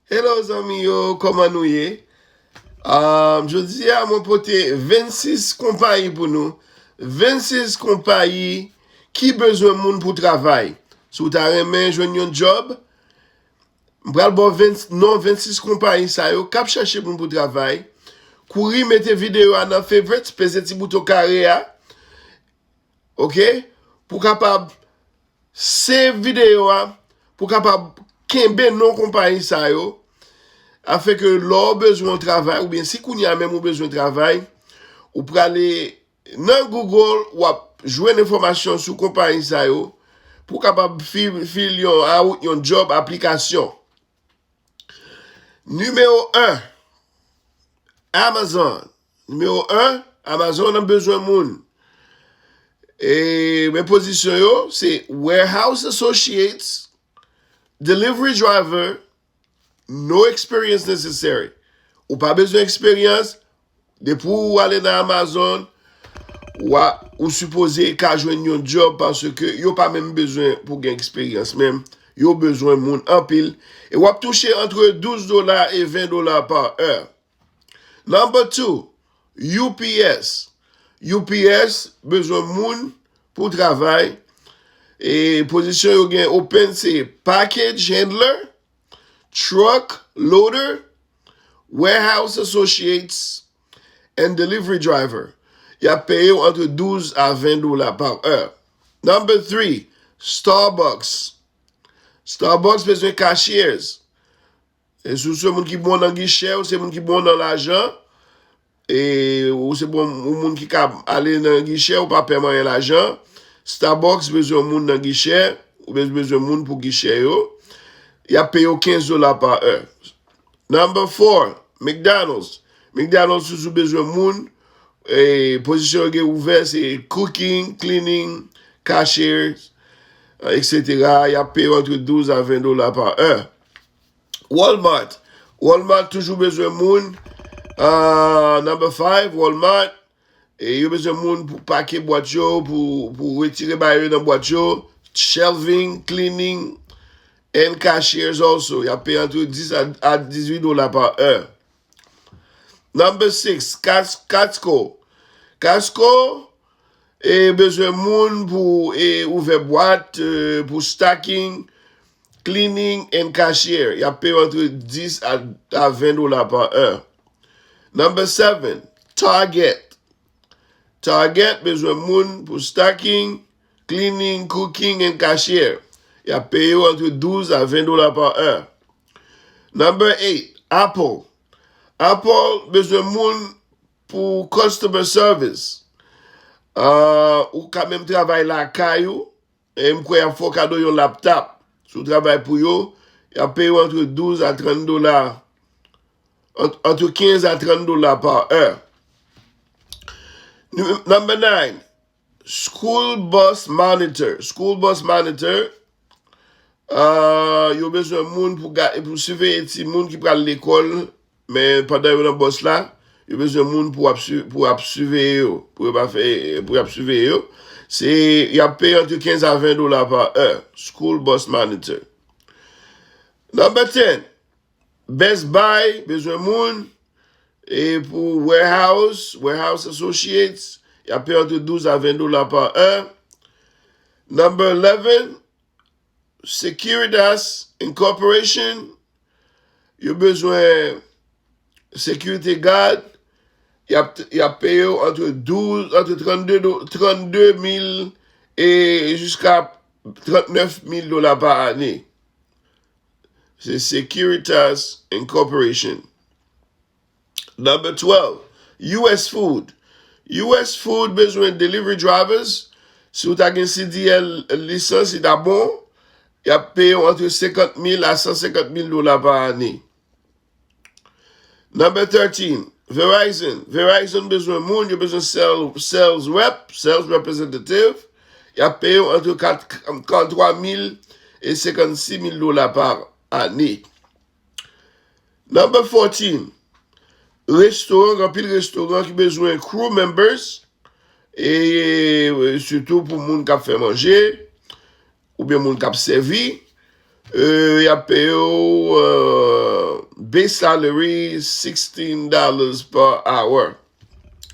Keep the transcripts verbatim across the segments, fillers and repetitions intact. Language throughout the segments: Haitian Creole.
Hello zanmi yo, kòman nou ye? Um, jodi a mwen pote vennsis konpayi pou nou. Vennsis konpayi ki bezwen moun pou travay. Si w ta renmen jwenn yon djòb, m pral ba w ven, non vennsis konpayi sa yo k ap chèche moun pou travay. Kouri mete videyo a nan favorites, peze ti bouton kare a. Ok? Pou kapab save videyo a, pou kapab kenbe non konpayi sa yo, afenke lè w bezwen yon travay, oubyen si kounye a menm ou bezwen travay, ou prale nan Google, w ap jwenn enfòmasyon sou konpayi sa yo, pou kapab fi-, fil yon, a, yon djòb aplikasyon. Nimewo en, Amazon. Nimewo en, Amazon nan bezwen moun. E, men pozisyon yo, se warehouse associates, delivery driver, no experience necessary. Ou pa bezwen eksperyans, depi w ale nan Amazon, w a, ou sipoze ka jwenn yon djòb paske yo pa menm bezwen pou gen eksperyans menm. Yo bezwen moun anpil. E w ap touche antre douz dola e ven dola pa è. Number two, U P S. U P S bezwen moun pou travay. E pozisyon yo gen open se package handler, truck loader, warehouse associates, and delivery driver. Y ap peye w antre douz a ven dola pa è. Number three, Starbucks. Starbucks bezwen cashiers. E si w se moun ki bon nan gichè, ou se moun ki bon nan lajan, e ou se bon, ou moun ki ka ale nan gichè, ou pa pè manyen lajan, Starbucks bezwen moun nan gichè, ou bez-, bezwen moun pou gichè yo. Y ap peye w kenz dola pa è. Number four, McDonald's. McDonald's toujou bezwen moun. E pozisyon yo gen ouvè se cooking, cleaning, cashiers, etsetera. Y ap peye w antre douz a ven dola pa è. Walmart. Walmart toujou bezwen moun. Ah, number five, Walmart. E yo bezwen moun pou pake bwat yo, pou, pou retire bagay yo nan bwat yo. Shelving, cleaning, and cashiers also. Y ap peye antre dis a, a dizuit dola pa è. Number six, Cas-, Costco. Costco, e, bezwen moun pou, e, ouvè bwat, e, pou stocking, cleaning and cashier. Y ap peye w antre dis a, a ven dola pa è. Number seven, Target. Target bezwen moun pou stocking, cleaning, cooking and cashier. Y ap peye w antre douz a ven dola pa è. Number eight, Apple. Apple bezwen moun pou customer service. Ah, ou ka menm travay lakay ou, e m kwè y ap fè w kado yon laptop. Si w travay pou yo, y ap peye w antre douz a trant dola, ant-, antre kenz a trant dola pa è. Number nine, school bus monitor. School bus monitor, ah, yo bezwen moun pou ga-, pou siveye timoun ki pral lekòl, men pandan yo nan bus la, yo bezwen moun pou ap si-, pou ap siveye yo, pou yo pa fè, pou y ap siveye yo. Se, y ap peye antre kenz a ven dola pa è. School bus monitor. Number ten, Best Buy bezwen moun, e pou warehouse, warehouse associates, y ap peye antre douz a ven dola pa è. Number eleven, Securitas Incorporation, yo bezwen security guard, y ap, y ap peye w antre douz, antre trannde do-, trannde mil e jiska trannèf mil dola pa ane. Se Securitas Incorporation. Number twelve, U S Food. U S Food bezwen delivery drivers. Si w ta gen C D L lisans, li ta bon. Y ap peye w antre senkant mil a san senkant mil dola pa ane. Number thirteen, Verizon. Verizon bezwen moun, yo bezwen sel-, sales rep, sales representative. Y ap peye w antre kat, karanntwa mil e senkannsis mil dola pa ane. Number fourteen, restoran, gen anpil restoran ki bezwen crew members, e, e sitou pou moun k ap fè manje, oubyen moun k ap sèvi, e, y ap peye w, e, Base salary sixteen dollars per hour.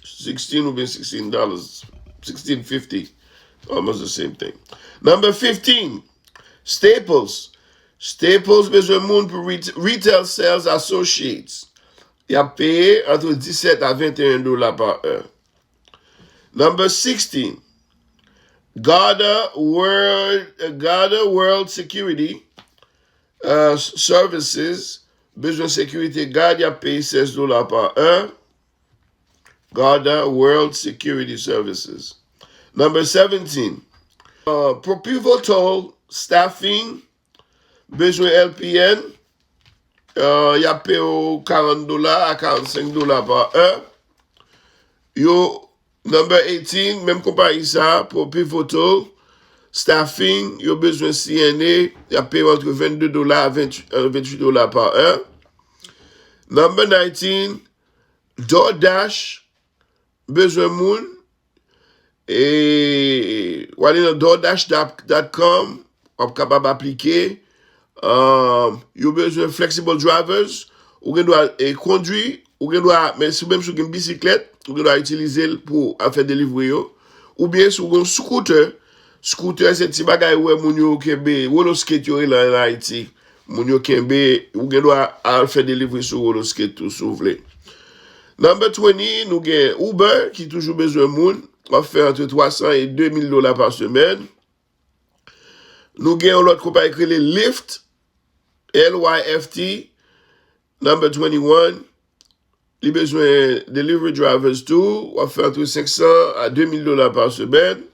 Sixteen oubyen sixteen dollars, sixteen fifty. Almost the same thing. Number fifteen, Staples. Staples bezwen moun pou ret- retail sales associates. Y ap peye ant disèt a venteyen dola pa è. Number sixteen, Garda World, Garda World Security uh, Services bezwen sekirite gad, y ap peye sèz dola pa è. Garda World Security Services. Number seventeen, uh, Propivotal Staffing bezwen L P N, uh, y ap peye w karant dola a karannsenk dola pa è. Yo, number eighteen, menm konpayi sa, Propivotal Staffing, yo bezwen C N A, y ap peye w antre vennde dola a venntuit dola pa è. Number nineteen, DoorDash bezwen moun. E w ale nan DoorDash dot com, w ap kapab aplike. Um, yo bezwen flexible drivers. Ou gen dwa e kondwi, ou gen dwa, men si menm si w gen bisiklèt, ou gen dwa itilize l pou al fè delivri yo. Oubyen si w gen scooter, scooter se ti bagay ou wè moun yo kenbe, roller skate yo rele an Ayiti. Moun yo kenbe, ou gen dwa al fè delivri sou roller skate tou si w vle. Number twenty, nou gen Uber ki toujou bezwen moun. W ap fè ant twa san e de mil dola pa semèn. Nou gen yon lòt konpayi ki rele Lyft, L Y F T, number twenty-one. Li bezwen delivery drivers tou. W ap fè ant senk san a de mil dola pa semèn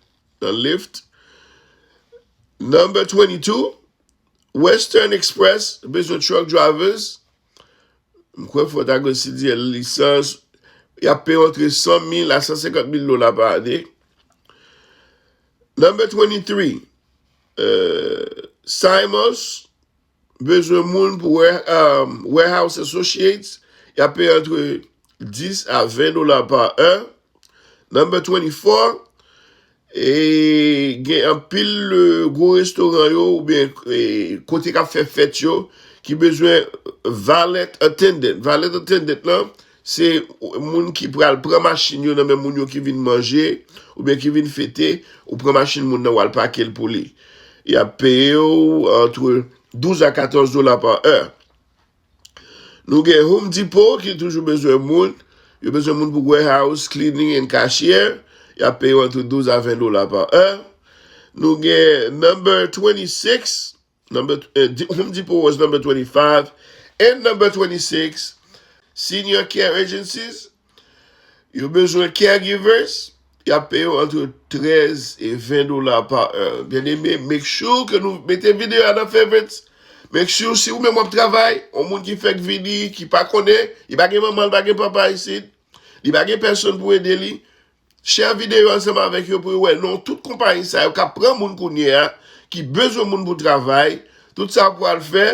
nan Lyft. Number twenty-two, Western Express bezwen truck drivers. M kwè fò ta gen sidyèl lisans. Y ap peye ant san mil a san senkant mil dola pa ane. Number twenty-three, uh, Simons bezwen moun pou ware- um, Warehouse Associates. Y ap peye ant dis a ven dola pa è. Number twenty-four, e gen anpil, eh, gwo restoran yo oubyen, eh, kote k ap fè fèt yo ki bezwen valet attendant. Valet attendant lan, se moun ki pral pran machin yo nan men moun yo ki vin manje oubyen ki vin fete, ou pran machin moun nan w al pake l pou li. Y ap peye w ant douz a katòz dola pa è. Nou gen Home Depot ki toujou bezwen moun. Yo bezwen moun pou warehouse, cleaning and cashier. Y ap peye w ant douz a ven dola pa è. Nou gen number twenty-six. Number, eh, Di- Home Depot was number twenty-five. And number twenty-six, senior care agencies. Yo bezwen caregivers. Y ap peye w ant trèz e ven dola pa è. Byeneme, make sure ke nou mete videyo a nan favorites. Make sure si ou menm w ap travay, yon moun ki fèk vini, ki pa konnen, li pa gen manman, li pa gen papa isit, li pa gen pèsonn pou ede li, share videyo ansanm avèk yo pou yo wè non tout konpayi sa yo k ap pran moun kounye a, ki bezwen moun pou travay. Tout sa w pral fè,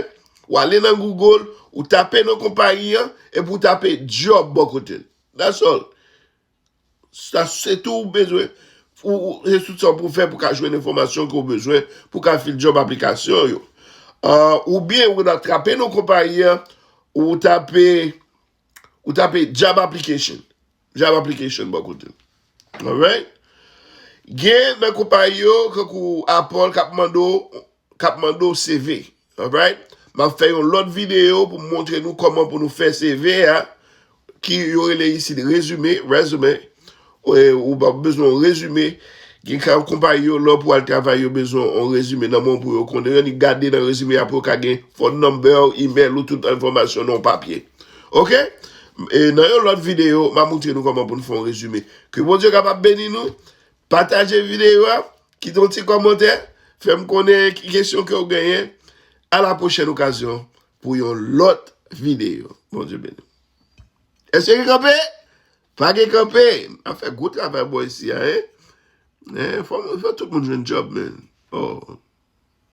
w ale nan Google, ou tape non konpayi an, epi ou tape job bò kote l. That's all. Sa se tou ou bezwen. Ou, ou, se tout sa w pou fè pou ka jwenn enfòmasyon ke w bezwen pou ka fill job aplikasyon yo. Ah, oubyen ou gen dwa trape non konpayi an, ou tape, ou tape job application. Job application bò kote l. Alright? Gen nan konpayi yo, kankou Apple, k ap mande w k ap mande w C V. Alright? M ap fè yon lòt videyo pou m montre nou kòman pou nou fè C V a, ki yo rele isit rezime, resume. E, ou pa bezwen yon rezime. Gen ka konpayi yo, lè w pou al travay, yo bezwen yon rezime nan men w pou yo konnen. Yo annik gade nan rezime a pou yo ka gen phone number, email ou tout enfòmasyon nan yon papye. Oke? E nan yon lòt videyo, m a montre nou kòman pou nou fè yon rezime. Ke Bondye kapab beni nou. Pataje videyo a, kite yon ti kòmantè, fè m konnen ki kesyon ke w genyen. A la pwochèn okazyon pou yon lòt videyo. Bondye beni. Èske gen kanpe? Pa gen kanpe. N ap fè gwo travay bò isi a, en. En, fò, fò tout moun jwenn job, man. Oh.